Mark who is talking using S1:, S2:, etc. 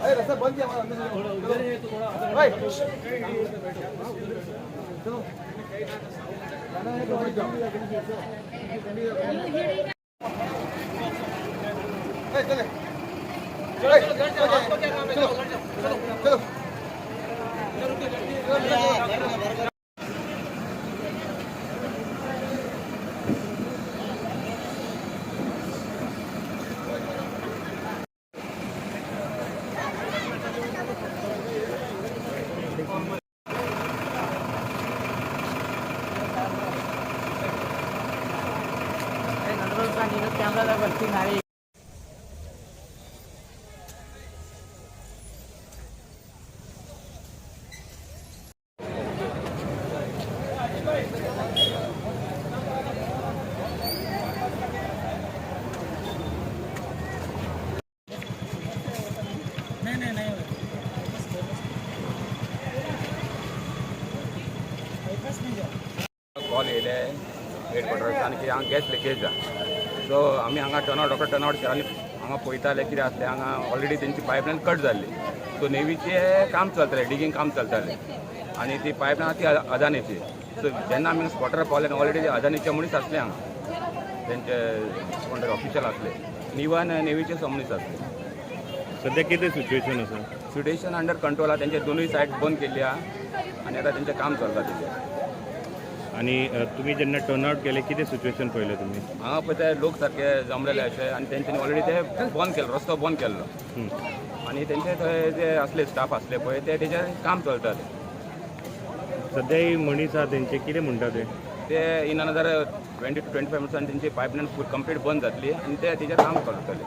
S1: अरे रास्ता बंद किया हमारा, अंदर चलो। भाई चलो, जाना है तो जाओ। ए, चले चलो चलो चलो चलो।
S2: कॉल येयले हेडक्वॉर्टर्सान की हांगा गॅस लिकेज जा. सो आमी हांगा टर्नआवट, डॉक्टर टर्नआवट आनी हांगा पळयताले कितें आसलें. हांगा ऑलरेडी तेंची पायपलायन कट जाल्ली. सो नेवीचें काम चलतालें, डिगींग काम चलतालें आनी ती पायपलायन आहा ती अदानीची. सो जेन्ना आमी स्पॉटार पावले, ऑलरेडी अदानीचे मनीस आसले हांगा, तेंचे कोण तरी ऑफिशियल आसले आनी इवन नेवीचे मनीस आसले.
S3: सध्या कितें सिच्युएशन आसा?
S2: सिट्युएशन अंडर कंट्रोल आहा. तेंचे दोनूय सायड बंद केल्ली आहा आनी आतां तेंचें काम चलता तेजें.
S3: आनी तुमी जेन्ना टर्न आउट केले, कितें सिच्युएशन पळयलें तुमी?
S2: हांगा पळय ते लोक सारके जमलेले अशे आनी तेंच्यांनी ऑलरेडी ते बंद केल्लो, रस्तो बंद केल्लो. आनी तेंचे थंय जे आसले, स्टाफ आसले पळय, ते तेजेर काम चलताले.
S3: सध्या ही मनीस आहा तेंचे कितें म्हणटा ते?
S2: ते in another 20 to 25 मिनट्सान तेंची पायपलायन फूल कंप्लीट बंद जातली आनी ते तेजेर काम चलतलें.